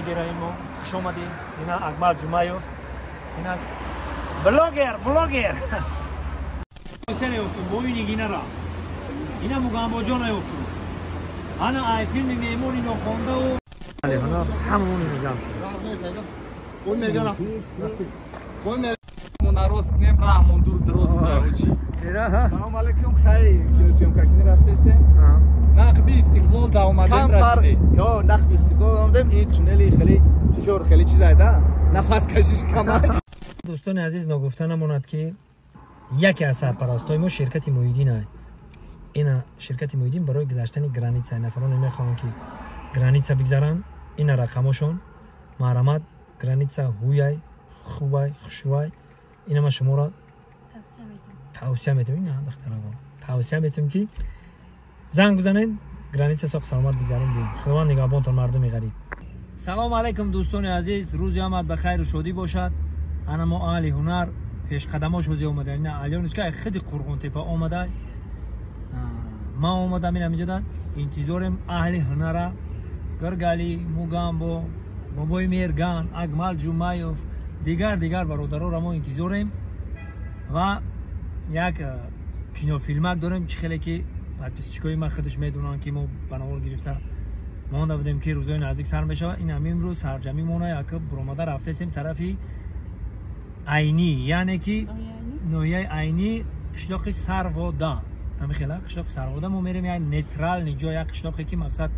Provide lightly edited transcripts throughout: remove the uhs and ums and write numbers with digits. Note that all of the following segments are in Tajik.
главный герои мо, хуш омадӣ. Ина Акмал Ҷумаев, ина блогер, блогер. Ёфтум бои нигинара. Ина Мугамбоҷона ёфтум. Ана ай филми меҳмони нохондаву ҳамаон ҷамъ шуд. Нарос кунем, раҳмон дур дуруст баучи. Салом алейкум, хай киносъёмка кини рафтесем. Нақби Истиқлол да омадем расидем. Нақби Истиқлол омадем. Ин туннели хеле бисёр хеле чиз айда. Нафас кашиш камай. Дӯстони азиз, ногуфта намонад, ки яке аз сарпарастҳои мо ширкати Муҳиддин ай. Ина ширкати Муҳиддин барои гузаштани граница, нафароне мехоҳанд, ки граница бигзаранд, ина рақамошон, марҳамат, граница ҳуяй, хубай, хушвай. Ина ман шуморо тавсия метавам, ина духтарагон тавсия метавам, ки занг бизанед, граница соқ саломат бигзарем. Худованд нигаҳбонтон, мардуми ғариб. Салому алайкум, дӯстони азиз, рӯзи омад ба хайру шодӣ бошад. Ана мо аҳли ҳунар пешқадамош ҳозир омада. Ина Алёночка худи Қурғонтепа омада, ман омадам, ина инҷода интизорем аҳли ҳунара: Гиргали, Мугамбо, бобои Мерган, Акмал Ҷумаев, дигар дигар бародароро мо интизорем ва як кинофилмак дорем. Чӣ хеле ки подписчикои ман худаш медонанд, ки мо ба навор гирифта монда будем, ки рӯзои наздик сар мешавад. Ин ҳамин рӯз сарҷамӣ мона як буромада рафтесем тарафи Айнӣ, яъне ки ноҳияи Айнӣ, қишлоқи Сарвода. Ҳамин хела қишлоқи Сарвода мо мерем, як нейтральный ҷой, як қишлоқе, ки мақсад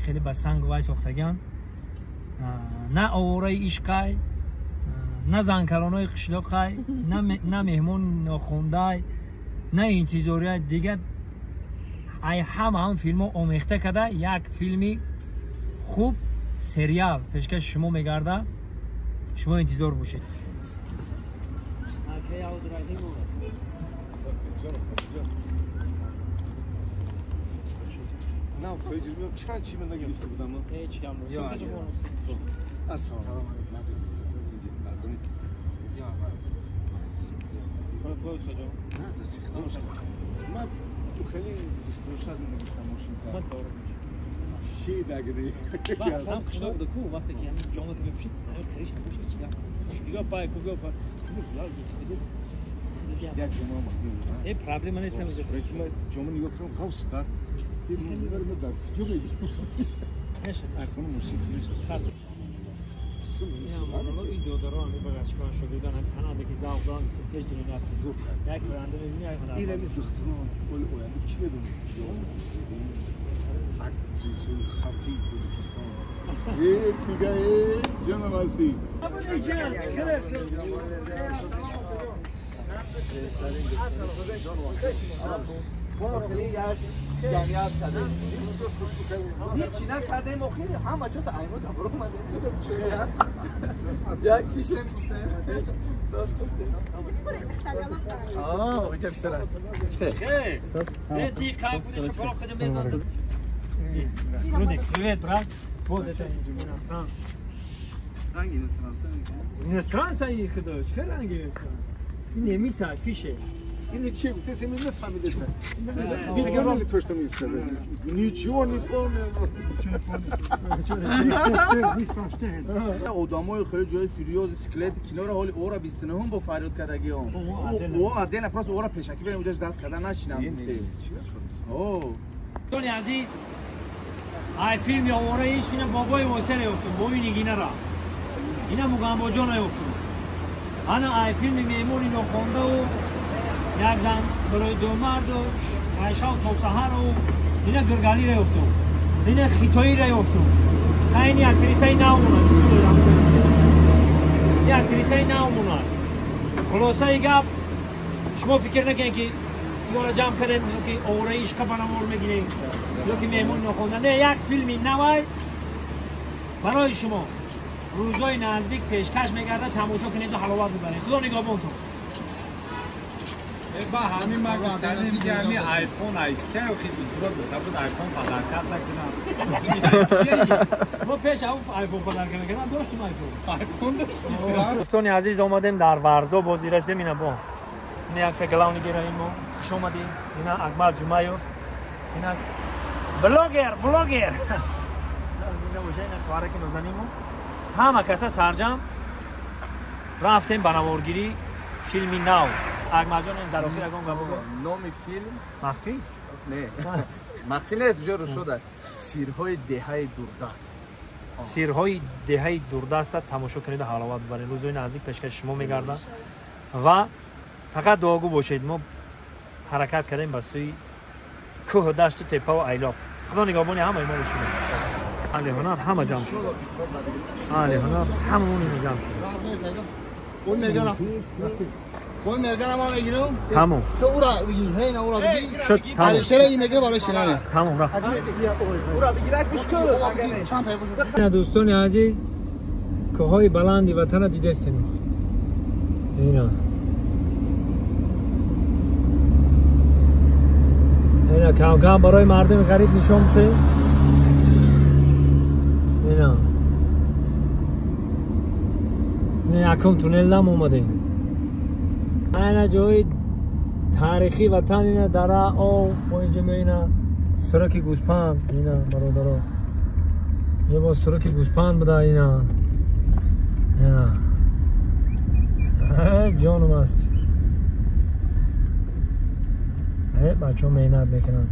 хеле ба санг вай сохтагиан, на овораи ишқай, на занкаронои қишлоқай, на меҳмон нохондай, на интизория дигар. Ай ҳама ҳам филмҳо омехта карда, як филми хуб, сериал пешкаши шумо мегарда. Шумо интизор бошед. Чанд чи ман гирифта будам? Ҳеҷ гап. Ассалому алейкум. Ман хеле иштирошад мегирифтам мошинка. Ман тавр ши дагри. Ҳам қишлоқ даку, вақте ки ҳамин ҷомата мепӯшид, ҳамин қириш мепӯшид, чи гап. Дига пай ку гап. Як ҷома махмил. Э, проблема нест ҳаминҷо. Лекин ман ҷома нигоҳ кардам, қавс бад. Ман дар куҷо мегирам? Айхона мошин мешад. Ин додаро ҳами багашкон шогирдон ҳами санаде ки завқ доранд, пеш дунё нафс. Як оянда мебини, як ҳунар. Ин ҳами духтарон оли оянда чӣ медонад? Актрисои халқии Тоҷикистон. Э, дига, э, ҷонам ҳастӣ. جمعیت کردیم، هیچی نکردیم، آخر همه چیز ایمو تبرو اومدیم. یک چیشم آه اینجا بسر است. خیر تی قبول شکر خودم می‌زنم. Рудик, привет, брат. Вот это иностранцы. Ранг иностранцы. Иностранцы и худоч, хе ранг иностранцы. Ин немиса, фише. Ин чи гуфте, се нафаҳмидеса. Вы поняли то, что мы сказали? Ничего не понял. Одамои хеле ҷои серьёзи скелети киноро ҳоли ора 29 бо фарёд кардагиам. О, отдельно просто ора пешакӣ берем, уҷаш даст карда нашинам гуфте. О. Дӯстони азиз, ай филми овораи ишқ ина бобои Восера ёфтум, бои Нигинара. Ина Мугамбоҷона ёфтум. Ана ай филми меҳмони нохондаву як зан барои ду марду айшав то саҳару ина Гиргалиро ёфтум, ина хитоиро ёфтум. Ин актрисаи нав монад, ин актрисаи нав монад. Хулосаи гап, шумо фикр накунед, ки ёро ҷамъ кардем, ки овораи ишқа ба навор мегирем ё ки меҳмони нохонда. Не, як филми навай барои шумо рӯзҳои наздик пешкаш мегардад. Тамошо кунеду ҳаловат бибаред. Худо нигаҳбонтон. Ба ҳамин ма гуфтанем, ки ҳамин айфон ай ки бисёр гуфта буд, айфон подаркат накунам. Мо пеш айфон подарка накардам, доштум айфон. Айфон доштем. Дӯстони азиз, омадем дар Варзо бозӣ расидем. Ина бо ина якта главный герои мо, хуш омадӣ. Ина Акмал Ҷумаев, ина блогер, блогер. Зинда боша, ина хоҳараки нозанимо. Ҳама каса сарҷам рафтем ба наворгирӣ филми нав. Акмалҷон, дар охир ягон гап бигӯ. Номи филм махфӣ? Не, махфӣ нест, уже рӯшода. Сирҳои деҳаи дурдаст. Сирҳои деҳаи дурдаста тамошо кунед, ҳаловат бибаред. Рӯзҳои наздик пешкаши шумо мегардад ва фақат дуогӯ бошед. Мо ҳаракат кардем ба сӯи кӯҳу дашту теппаву айлоқ. Худо нигаҳбони ҳамаи мо бошед. Аҳли ҳунар ҳама ҷамъ шуд. Аҳли ҳунар ҳамаон ина ҷамъ шуд. Бой мергана ма мегирам. Тамом. Ту ура бигир, ҳей на ура бигир. Шуд, тамом. Алишера ин мегира барои шинане. Тамом, рафт. Ура бигирак гӯш кун. Чанд тай бошад. Дӯстони азиз, кӯҳҳои баланди ватанро дидестем. Ина. Ина кам-кам барои мардуми ғариб нишон бидем. Ина. Ина якум туннел дам омадем. Ана ҷои таърихи ватан, ина дара, об, бо инҷа меина сураки гӯспанд, ина бародаро. Инҷа бо сураки гӯспанд буда, ина. Ина. Ҷонум аст. Бачаҳо меҳнат мекунанд.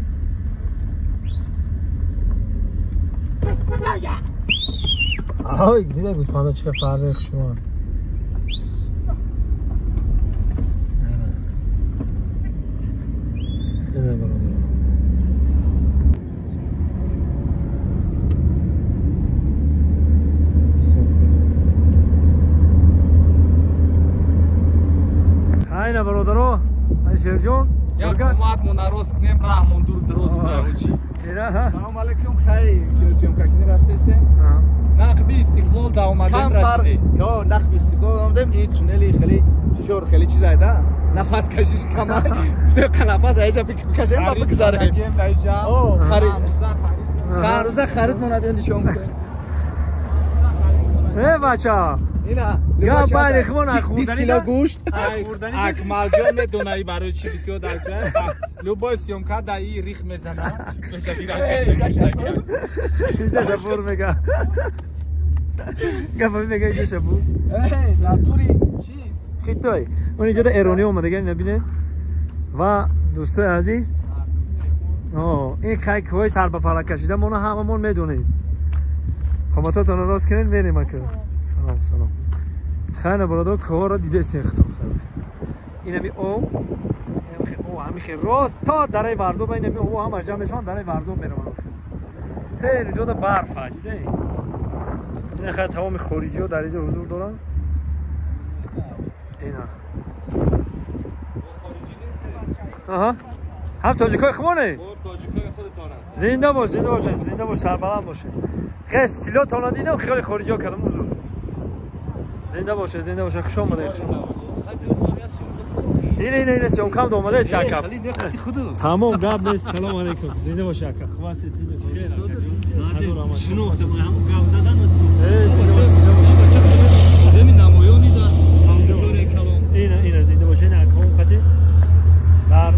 Ой, дида гӯспандо чӣ қадр фарқи хушмоанд. Хайна бародаро, Алишерҷон, як қомат нарост кунем, раҳмон дур дуруст меочи. Салом алейкум, хай киносъёмка кини рафтесем. Нақби Истиқлол да омадем расидем. Нақби Истиқлол омадем, ин туннели хеле бисёр хеле чиз айда. Нафас кашиш кама. Нафас айҷа бикашем ба бигзарем. Харид. Чанд рӯза харид монад ё нишон кунем. Э бача. Ина гап байли хмон 20 кило гӯшт. Акмалҷон медонаи барои чӣ бисёр дар ҷой. Любой съёмка да и рих мезана. Инҷа шапур мега. Гап мега инҷа шапур. Э, натури чиз. Хитой. Он инҷа да эронӣ омадага, ина бинед. Ва дӯстои азиз, ин кӯҳҳои сар ба фалак кашида моно ҳамамон медонем. Қоматотонро рост кунед, мерем ака. Салом, салом. Хайна бародар, кӯҳҳоро дидестем худтон. Инами об, ҳами хел рост то дараи Варзоб, инами об ҳамаш ҷамъ мешаванд, дараи Варзоб мераванд. Ҳей, инҷода барф аст, дидед? Ина хай тамоми хориҷиҳо дар инҷо ҳузур доранд. Ина. Аҳа. Ҳам тоҷикои хумоне? Зинда бош, зинда бошед, зинда бош, сарбаланд бошед. Хел стилотонро дидам, хеле хориҷиҳо кардам ҳузур. Зинда бошед, зинда бошед, хуш омадед. Ина, ина, ина, съёмкам да омадааст ака. Тамом, гап нест. Салом алейкум. Зинда бошед ака. Хуб ҳастед? Шинохтам, ҳамон гап задан одами намоёни дар аудиторияи калон. Ина, ина, зинда бошед, ина акаон қати дар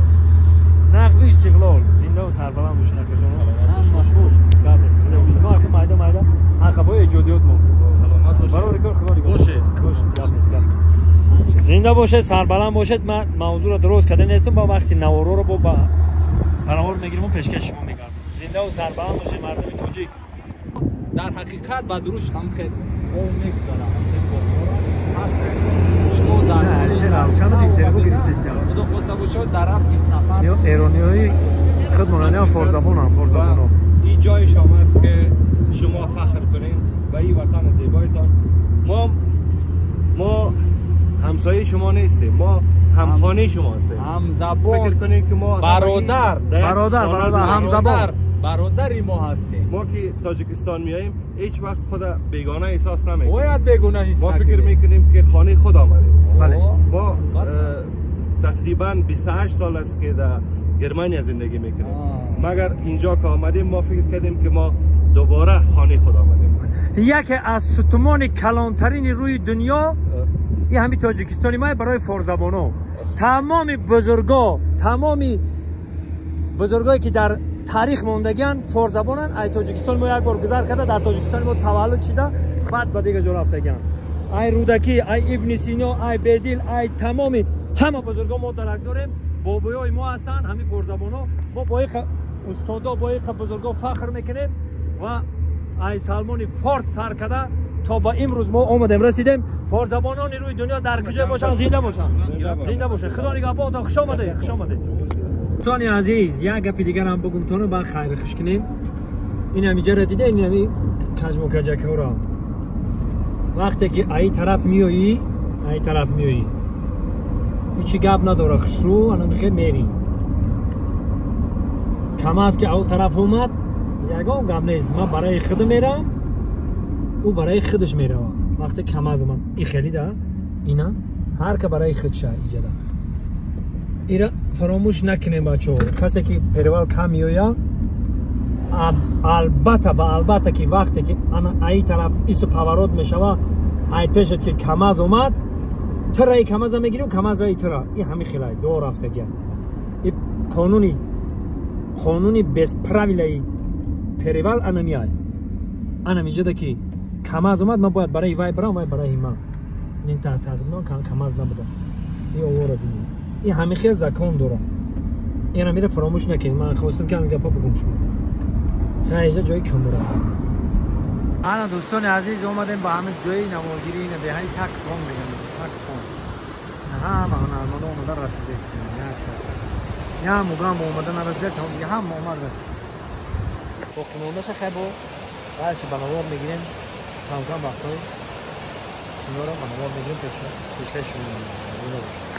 нақби Истиқлол. Зинда ва сарбаланд бошед акаҷон. Ҳама хуб. Гап нест. Зинда бошед. Мо ака майда майда ҳаққафои эҷодиёт мо. Саломат бошед. Барори кор Худо нигоҳ. Бошед. Бошед. Гап нест, гап нест. Зинда бошед, сарбаланд бошед. Ман мавзӯъро дуруст карда нестам, ба вақти наворро бо ба навор мегирем ва пешкаши шумо мегардем. Зинда ва сарбаланд бошед мардуми тоҷик. Дар ҳақиқат ба дуруш ҳам хел об мегузарад, ҳам хел боғҳоро ҳаст. Шумо дар Алишер Равшанов интервю гирифтест. Худо хоста бошад дар рафти сафар. Ё эрониҳои худмонани форзабонам, форзабонам. Ин ҷои шумо аст ки шумо фахр кунед ба ин ватани зебоятон. Мо ҳамсояи шумо нестем, мо ҳамхонаи шумо ҳастем. Ҳамзабон. Фикр кунед ки мо бародар, бародар, бародар, ҳамзабон. Бародари мо ҳастем. Мо ки Тоҷикистон меоем ҳеҷ вақт худ бегона эҳсос намекунем. Бояд бегона ҳис мо фикр мекунем ки хонаи худ омадем. Бале. Мо тақрибан 28 сол аст ки дар Германия зиндагӣ мекунем. магар инҷо ки омадем мо фикр кардем ки мо дубора хонаи худ омадем. Яке аз сутумони калонтарини рӯи дунё ин ҳамин Тоҷикистони мо барои форзабонон. Тамоми бузурго, тамоми бузургое ки дар таърих мондагианд форзабонанд, ай Тоҷикистон мо як бор гузар карда, дар Тоҷикистони мо таваллуд шида, Баъд ба дига ҷо рафтагианд. Ай Рӯдакӣ, ай Ибни Сино, ай Бедил, ай тамоми ҳама бузургон мо дарак дорем. Бобоёи мо ҳастанд ҳамин форзабонҳо. Мо бо иқа устодо, бо иқа бузургон фахр мекунем ва ай Салмони Форс сар карда то ба имрӯз мо омадем, расидем. Форзабонони рӯи дунё дар куҷо бошанд, зинда бошанд, зинда бошанд. Худо нигаҳбонтон. Хуш омадед, хуш омадед. Дӯстони азиз, як гапи дигарам бугумтону баъд хайри хуш кунем. Ин ҳамиҷаро дида, ин ҳами каҷмукаҷакҳоро. Вақте ки аи тараф меоӣ, аи тараф меоӣ, ҳечи гап надора, хушрӯ анамихе мери. КамАЗ ки ав тараф омад, ягон гап нест. Ман барои худ мерам, ӯ барои худаш мерава. Вақте КамАЗ омад, и хеле да ина ҳар ка барои худша иҷада. Ира фаромӯш накунем, бачаҳо. Касе ки перевал кам меоя, албатта ба албатта ки вақте ки ана аи тараф ису поворот мешава, ай пешат ки КамАЗ омад, тираи КамАЗа мегирим, КамАЗ раи тира. И ҳами хелай до рафтагия. И қонуни без правилаи перевал анамиай. Анамиҷода ки КамАЗ омад, ман бояд барои вай барам, вай барои ман. Ин тадбир КамАЗ набуда. И овора бинем. И ҳами хел закон дора. Ина мира фаромӯш накунед. Ман хостам ки ҳамин гапа бугум шумо. Хайҷа ҷои камера. Ана дӯстони азиз, омадем ба ҳамин ҷои наворгирӣ, ина деҳаи Такхон мегӯянд, Такхон. Ҳама ҳунармандо омада расидестем. Як мугам омада нарасида, тамом дига ҳама омад расид. Боқимондаша хай бо баъдши ба навор мегирем, кам-кам вақтҳои киноро ба навор мегирем, пешкаши шумо. Зинда бошед.